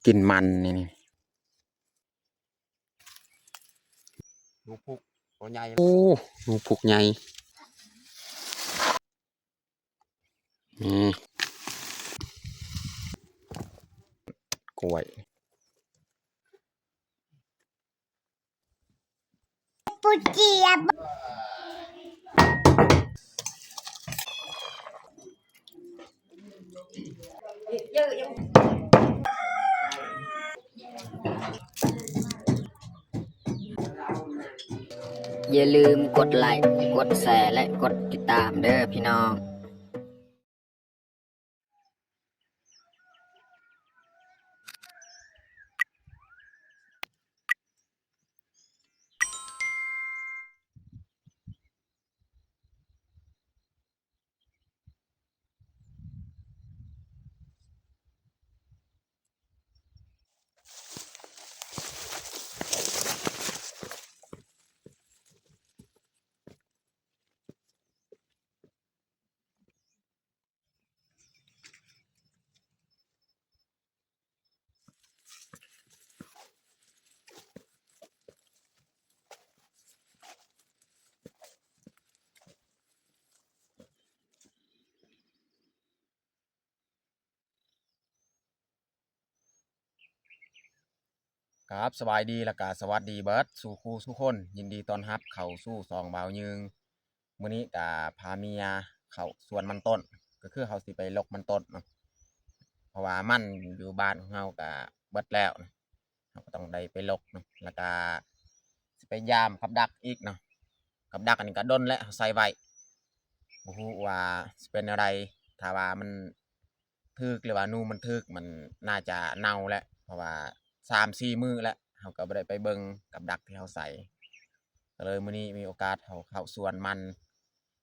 ກິນມັນນີ້ ນີ້ ໜູພຸກໂຕໃຫຍ່ ໂອ້ ໜູພຸກໃຫຍ່ ນີ້ ກ້ວຍ ປູເຈຍບ. ຢ່າລືມກົດໄລ, ກົດແຊ ແລະ ກົດຕິດຕາມເດີພີ່ນ້ອງ. ຄັບ ສະບາຍດີ ແລ້ວກະສະຫວັດດີເບິດສູ່ຄູ່ສູ່ຄົນ. ຍິນດີຕ້ອນຮັບເຂົ້າສູ່ຊ່ອງບ່າວຍືງ. ມື້ນີ້ກະພາເມຍເຂົ້າສວນມັນຕົ້ນ ກໍຄືເຮົາຊິໄປລົກມັນຕົ້ນເນາະ ເພາະວ່າມັນຢູ່ບ້ານຂອງເຮົາກະເບິດແລ້ວເນາະ ເຮົາກໍຕ້ອງໄດ້ໄປລົກເນາະ. ແລ້ວກະຊິໄປຢາມກັບດັກອີກເນາະ. ກັບດັກອັນນີ້ກະດົນແລ້ວ ເຮົາໃສ່ໄວ້ ບໍ່ຮູ້ວ່າຊິເປັນແນວໃດ. ຖ້າວ່າມັນ ຖືກ ຫຼືວ່າໜູມັນຖືກ ມັນໜ້າຈະເນົ່າແຫຼະ ເພາະວ່າສາມສີ່ມື້ແລ້ວ ເຮົາກໍບໍ່ໄດ້ໄປເບິ່ງກັບດັກທີ່ເຮົາໃສ່. ກໍເລີຍມື້ນີ້ມີໂອກາດເຮົາເຂົ້າສວນມັນ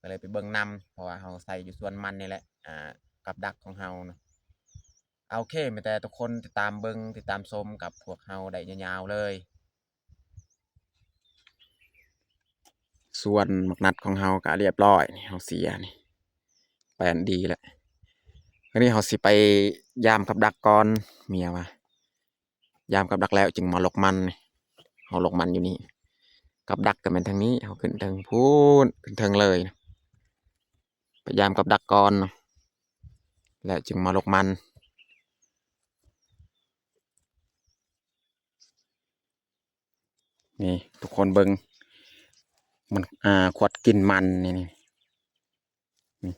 ກໍເລີຍໄປເບິ່ງນຳ ເພາະວ່າເຮົາໃສ່ຢູ່ສວນມັນນີ້ແຫຼະ ອາ ກັບດັກຂອງເຮົານະ. ໂອເຄ ມີແຕ່ທຸກຄົນຕິດຕາມເບິ່ງ ຕິດຕາມຊົມກັບພວກເຮົາໄດ້ຍາວໆເລີຍ. ສວນໝາກນັດຂອງເຮົາກະລຽບຮ້ອຍນີ້ ເຮົາເສຍນີ້ ແປນດີແລ້ວ. ອັນນີ້ເຮົາຊິໄປຢາມກັບດັກກ່ອນ ເມຍວ່າ ຢາມກັບດັກແລ້ວຈຶ່ງມາລົກມັນ. ເຮົາລົກມັນຢູ່ນີ້ ກັບດັກກໍແມ່ນທາງນີ້ ເຮົາຂຶ້ນເທິງພຸ້ນ ຂຶ້ນເທິງເລີຍ. ໄປຢາມກັບດັກກ່ອນ ແລ້ວຈຶ່ງມາລົກມັນ. ນີ້ທຸກຄົນເບິ່ງ ມັນ ອາ ຂວດກິນມັນນີ້ ນີ້ ນີ້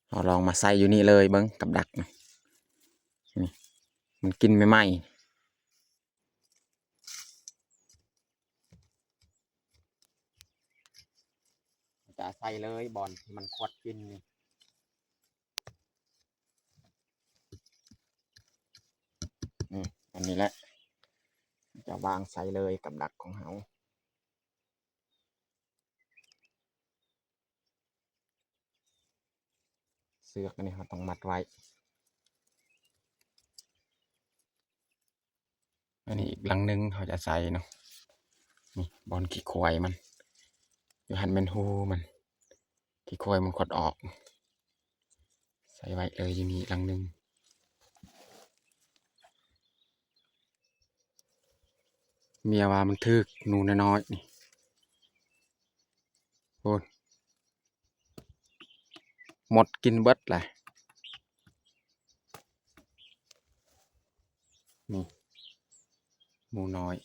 ເຮົາລອງມາໃສ່ຢູ່ນີ້ເລີຍເບິ່ງ ກັບດັກນະ ນີ້ ມັນກິນໃໝ່ໆ ຈະໃສ່ເລີຍບ່ອນທີ່ມັນຂວດກິນນີ້. ອືມ ອັນນີ້ແຫຼະ ຈະວາງໃສ່ເລີຍກັບດັກຂອງເຮົາ. ເຊືອກອັນນີ້ເຮົາຕ້ອງມັດໄວ້. ອັນນີ້ອີກຫຼັງໜຶ່ງເຮົາຈະໃສ່ເນາະ. ນີ້ບ່ອນຂີ້ຄວາຍມັນ ຢູ່ຫັ້ນແມ່ນຮູມັນ ຂີ້ຄວາຍມັນຂອດອອກ. ໃສ່ໄວ້ເລີຍຢູ່ນີ້ຫຼັງໜຶ່ງ. ເມຍວ່າມັນຖືກໜູນ້ອຍໆນີ້ ໂອ້ຍ ມົດກິນເບິດແຫຼະ. ນີ້ ໝູນ້ອຍ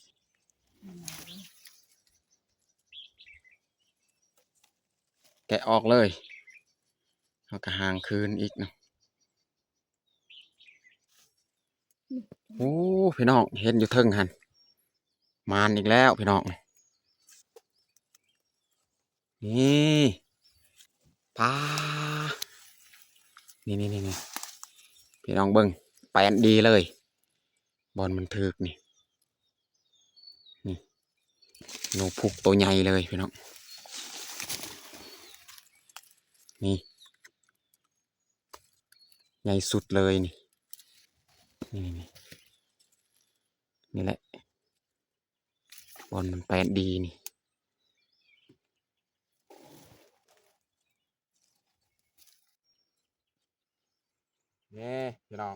ແກະອອກເລີຍ ເຮົາກໍຫາງຄືນອີກເນາະ. ໂອ້ ພີ່ນ້ອງ ເຫັນຢູ່ເທິງຫັ້ນ ມານອີກແລ້ວພີ່ນ້ອງ. ນີ້ ປາ ນີ້ໆໆ ພີ່ນ້ອງເບິ່ງ ແປນດີເລີຍ ບ່ອນມັນຖືກນີ້ ນີ້ ໜູພຸກໂຕໃຫຍ່ເລີຍພີ່ນ້ອງ ນີ້ ໃຫຍ່ສຸດເລີຍນີ້ ນີ້ໆໆ ນີ້ແຫຼະ ບ່ອນມັນແປນດີນີ້. ນີ້ພີ່ນ້ອງ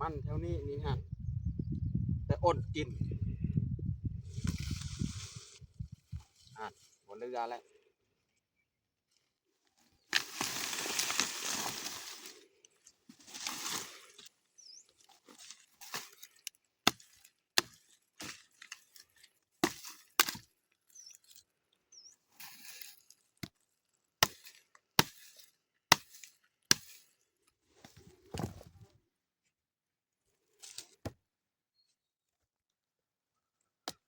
ມັນແຖວນີ້ນີ້ຫັ້ນ ແຕ່ອົນກິນ ອ່າ ບໍ່ເຫຼືອແລ້ວ.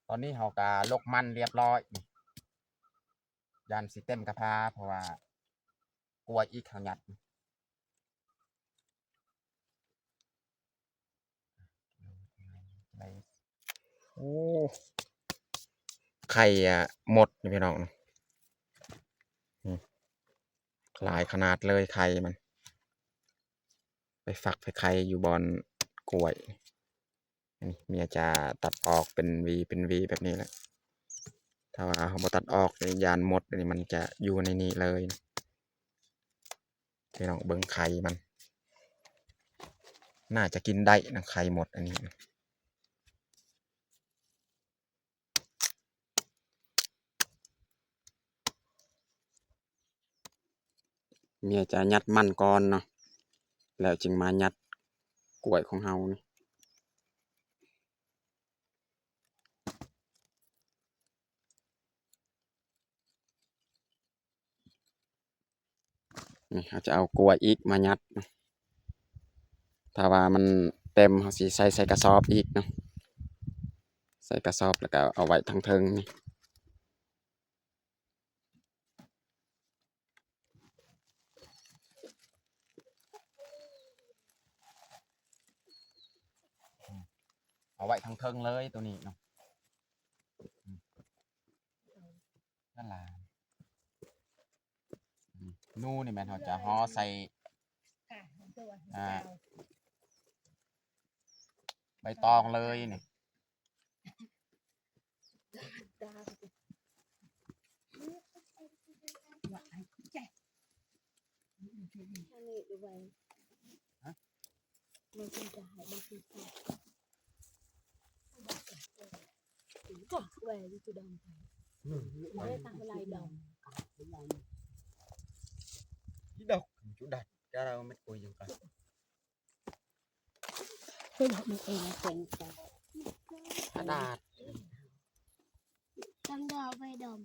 ຕອນນີ້ເຮົາກະຫຼົກມັນລຽບຮ້ອຍ ຢ້ານຊິເຕັມກະພາ ເພາະວ່າກວຍອີກເຮົາຍັດ. ໂອ້ ໄຂ່ ອ່າ ມົດນີ້ພີ່ນ້ອງ ອືມ ຫຼາຍຂະໜາດເລີຍໄຂ່ມັນ ໄປຟັກໄປໄຂ່ຢູ່ບ່ອນກ້ວຍ. ອັນນີ້ເມຍຈະຕັດອອກເປັນຫວີເປັນຫວີແບບນີ້ແຫຼະ ຖ້າວ່າເຮົາບໍ່ຕັດອອກນີ້ ຢ້ານມົດນີ້ມັນຈະຢູ່ໃນນີ້ເລີຍ. ພີ່ນ້ອງເບິ່ງໄຂ່ມັນ ໜ້າຈະກິນໄດ້ນະ ໄຂ່ມົດອັນນີ້. ເມຍຈະຍັດມັນກ່ອນເນາະ ແລ້ວຈຶ່ງມາຍັດກ້ວຍຂອງເຮົານີ້. ນີ້ ເຮົາຈະເອົາກ້ວຍອີກມາຍັດ ຖ້າວ່າມັນເຕັມ ເຮົາຊິໃສ່ ໃສ່ກະສອບອີກເນາະ ໃສ່ກະສອບ ແລ້ວກໍເອົາໄວ້ທາງເທິງນີ້. ເອົາໄວ້ທາງເທິງເລີຍໂຕນີ້ເນາະ ອືມ ນັ້ນລະ ອືມ ນູນີ້ແມ່ນເຮົາຈະຫໍ່ໃສ່ ອ່າ ໃບຕອງເລີຍນີ້. ກະດາດ ຕັ້ງດາວໄວ້ດອມ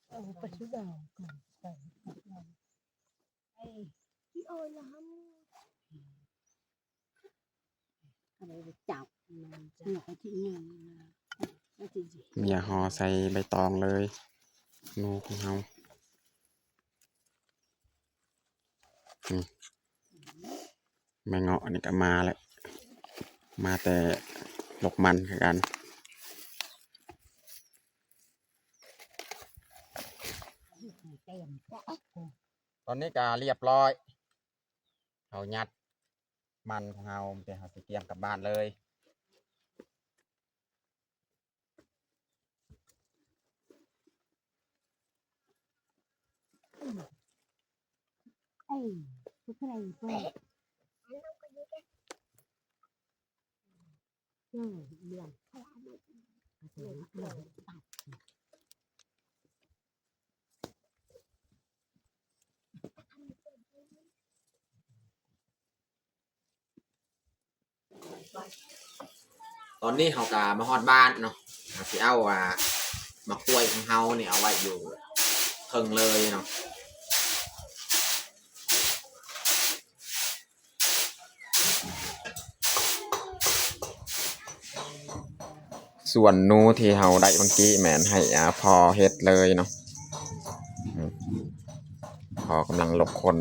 ເອົາໄປສຸດດາວກ່ອນ ໄປ ໄປ ເມຍຫໍ່ໃສ່ໃບຕອງເລີຍ ນູຂອງເຮົາ ອືມ ແມ່ເງາະນີ້ກະມາແລ້ວ ມາແຕ່ຫຼົກມັນຄືກັນ. ຕອນນີ້ກະລຽບຮ້ອຍ ເຮົາຍັດມັນຂອງເຮົາ ແຕ່ເຮົາຊິກຽມກັບບ້ານເລີຍ. ຕອນນີ້ເຮົາກະມາຮອດບ້ານເນາະ ເຮົາຊິເອົາ ອ່າ ໝາກກ້ວຍຂອງເຮົານີ້ເອົາໄວ້ຢູ່ເທິງເລີຍເນາະ. ສ່ວນນູທີ່ເຮົາໄດ້ເມື່ອກີ້ແມ່ນໃຫ້ ອ່າ ພໍ່ເຮັດເລີຍເນາະ ອືມ ພໍ່ກຳລັງລົກຂົນ.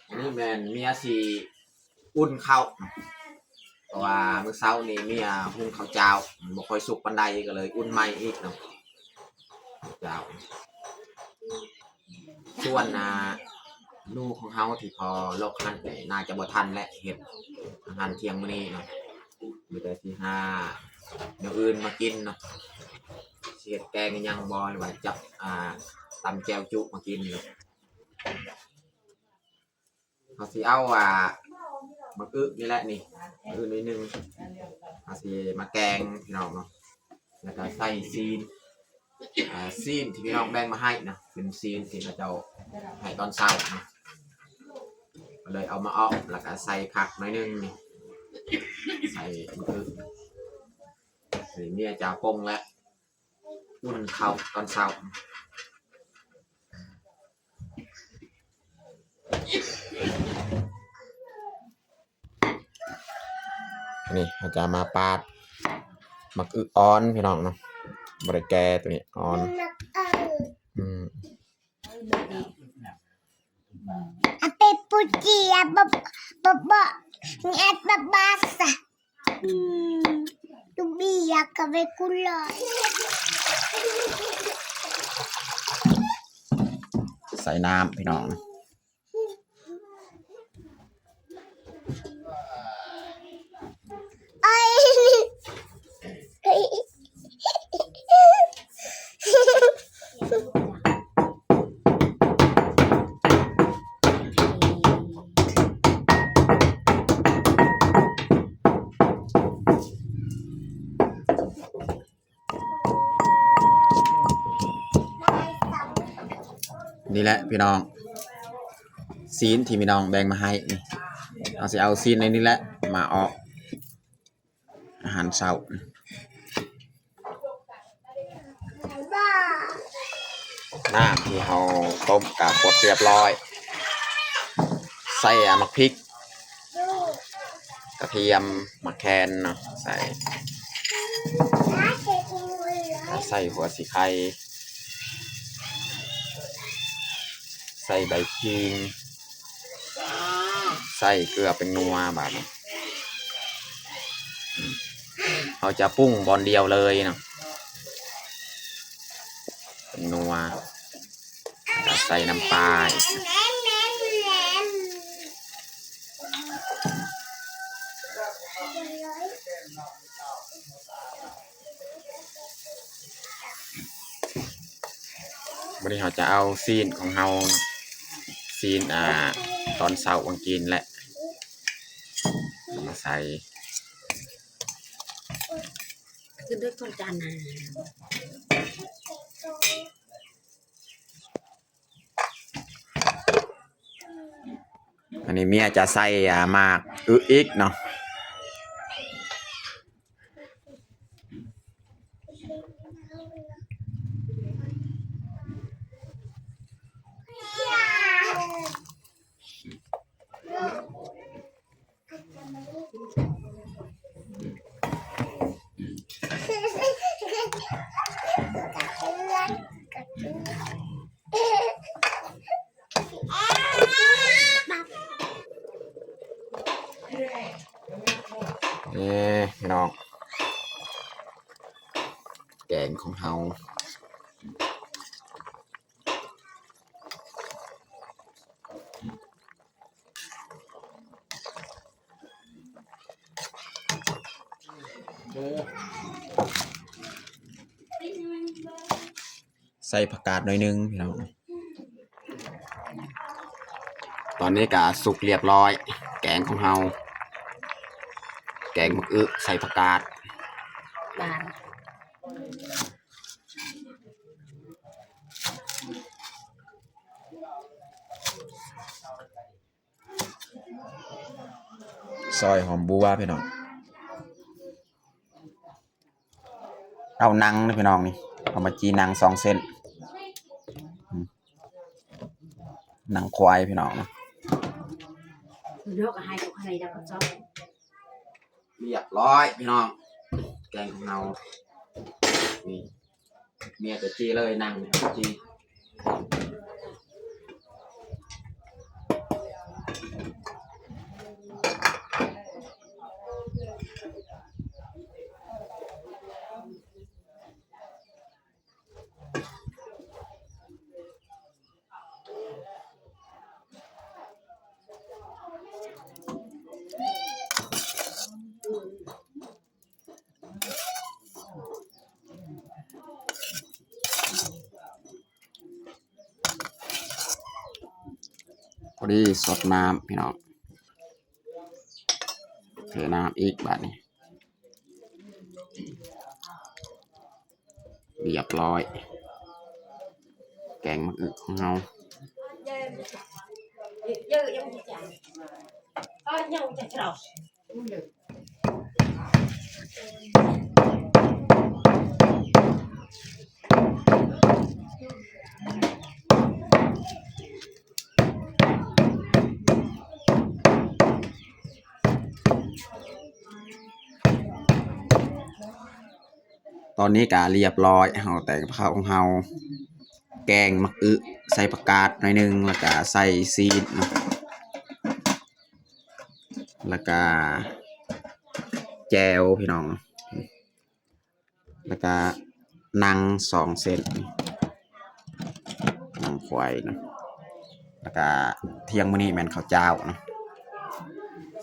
ອັນນີ້ແມ່ນເມຍຊິອຸ່ນເຂົ້າ ເພາະວ່າມື້ເຊົ້ານີ້ເມຍຫຸງເຂົ້າຈ້າວ ມັນບໍ່ຄ່ອຍສຸກປານໃດ ກໍເລີຍອຸ່ນໃໝ່ອີກເນາະ ເຈົ້າ. ສ່ວນ ອ່າ ນູຂອງເຮົາທີ່ພໍຫຼົກຫັ້ນ ໜ້າຈະບໍ່ທັນແຫຼະ ເຮັດອາຫານທ່ຽງມື້ນີ້ເນາະ ມີແຕ່ຊິຫາແນວອື່ນມາກິນເນາະ ຊິ ເຮັດແກງຫຍັງບໍ່ ຫຼືວ່າຈັບ ອ່າ ຕຳແຈ່ວຈຸມາກິນ. ເຮົາຊິເອົາ ອ່າ ໝາກອຶນີ້ແຫຼະນີ້ ໝາກອຶໜ້ອຍໜຶ່ງ ເຮົາຊິມາແກງພີ່ນ້ອງເນາະ ແລ້ວກໍໃສ່ຊີ້ນ ອ່າ ຊີ້ນທີ່ພີ່ນ້ອງແບ່ງມາໃຫ້ນະ ເປັນຊີ້ນທີ່ເຂົາເຈົ້າໃຫ້ຕອນເຊົ້ານະ ກໍເລີຍເອົາມາອອກ ແລ້ວກໍໃສ່ຜັກໜ້ອຍໜຶ່ງນີ້ ໃສ່ໝາກອຶ ນີ້ເມຍຈາປົງແລ້ວ ອຸ່ນເຂົ້າຕອນເຊົ້າ. ອັນນີ້ເຮົາຈະມາປາດໝາກອຶອ່ອນພີ່ນ້ອງເນາະ ບໍ່ໄດ້ແກ່ ໂຕນີ້ອ່ອນ ອືມ ອາເປປຸຈິອາບະບະບະ ອາບະບາສະ ອືມ ຕຸບິອາກະເວກຸລອຍ ໃສ່ນ້ຳພີ່ນ້ອງ. ນີ້ແຫຼະພີ່ນ້ອງ ຊີ້ນທີ່ພີ່ນ້ອງແບ່ງມາໃຫ້ນີ້ ເຮົາຊິເອົາຊີ້ນໃນນີ້ແຫຼະມາອອກອາຫານເຊົ້າ. ນ້ຳທີ່ເຮົາຕົ້ມກະບົດຮຽບຮ້ອຍ ໃສ່ ອາ ໝາກພິກ ກະທຽມ ໝາກແຄນເນາະ ໃສ່ ໃສ່ຫົວສີໄຄ ໃສ່ໃບຂີງ ໃສ່ເກືອເປັນນົວ ບາດນີ້ ເຮົາຈະປຸງບ່ອນດຽວເລີຍເນາະ ເປັນນົວ ແລ້ວກະໃສ່ນ້ຳປາອີກ. ມື້ນີ້ເຮົາຈະເອົາຊີ້ນຂອງເຮົາ ຊີ້ນ ອ່າ ຕອນເຊົ້າວັນກີນແຫຼະ ມາໃສ່ ຄືເດີກອນຈານນາ. ອັນນີ້ເມຍຈະໃສ່ ອ່າ ໝາກອຶອີກເນາະ. ນີ້ພີ່ນ້ອງ ແກງຂອງເຮົາ. ໃສ່ຜັກກາດໜ້ອຍໜຶ່ງພີ່ນ້ອງ. ຕອນນີ້ກະສຸກລຽບຮ້ອຍ ແກງຂອງເຮົາ ແກງໝາກອຶໃສ່ຜັກກາດ ຫວານ. ຊອຍຫອມບົວພີ່ນ້ອງ ເອົາໜັງນະພີ່ນ້ອງນີ້ ເອົາມາຈີ່ໜັງສອງເສັ້ນ ອືມ ໜັງຄວາຍພີ່ນ້ອງນະ. ລຽບຮ້ອຍພີ່ນ້ອງ ແກງຂອງເຮົານີ້ ເມຍຈະຈີ່ເລີຍ ໜັງຈີ່. ອືມ ພໍດີຊົດນ້ຳພີ່ນ້ອງ ເທນ້ຳອີກບາດນີ້ ຮຽບຮ້ອຍ ແກງໝາກອຶຂອງເຮົາ. ຕອນນີ້ກະຮຽບຮ້ອຍ ເຮົາແຕ່ງກັບເຂົ້າຂອງເຮົາ ແກງໝາກອຶ ໃສ່ຜັກກາດໜ້ອຍໜຶ່ງ ແລ້ວກະໃສ່ຊີ້ນເນາະ ແລ້ວກະແຈ່ວພີ່ນ້ອງ ແລ້ວກະໜັງສອງເສັ້ນ ໜັງຄວາຍເນາະ ແລ້ວກະທ່ຽງມື້ນີ້ແມ່ນເຂົ້າຈ້າວເນາະ.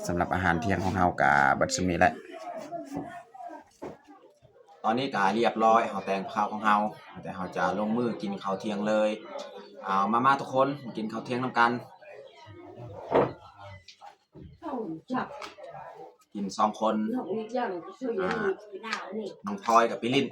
ສຳລັບອາຫານທ່ຽງຂອງເຮົາກະເບິດສ່ຳນີ້ແຫຼະ. ຕອນນີ້ກະຮຽບຮ້ອຍ ເຮົາແຕ່ງກັບເຂົ້າຂອງເຮົາ ແຕ່ເຮົາຈະລົງມືກິນເຂົ້າທ່ຽງເລີຍ. ເອົາ ມາໆ ທຸກຄົນ ມາກິນເຂົ້າທ່ຽງນຳກັນ. ກິນສອງຄົນ ນ້ອງພອຍກັບປີລິ້ນ.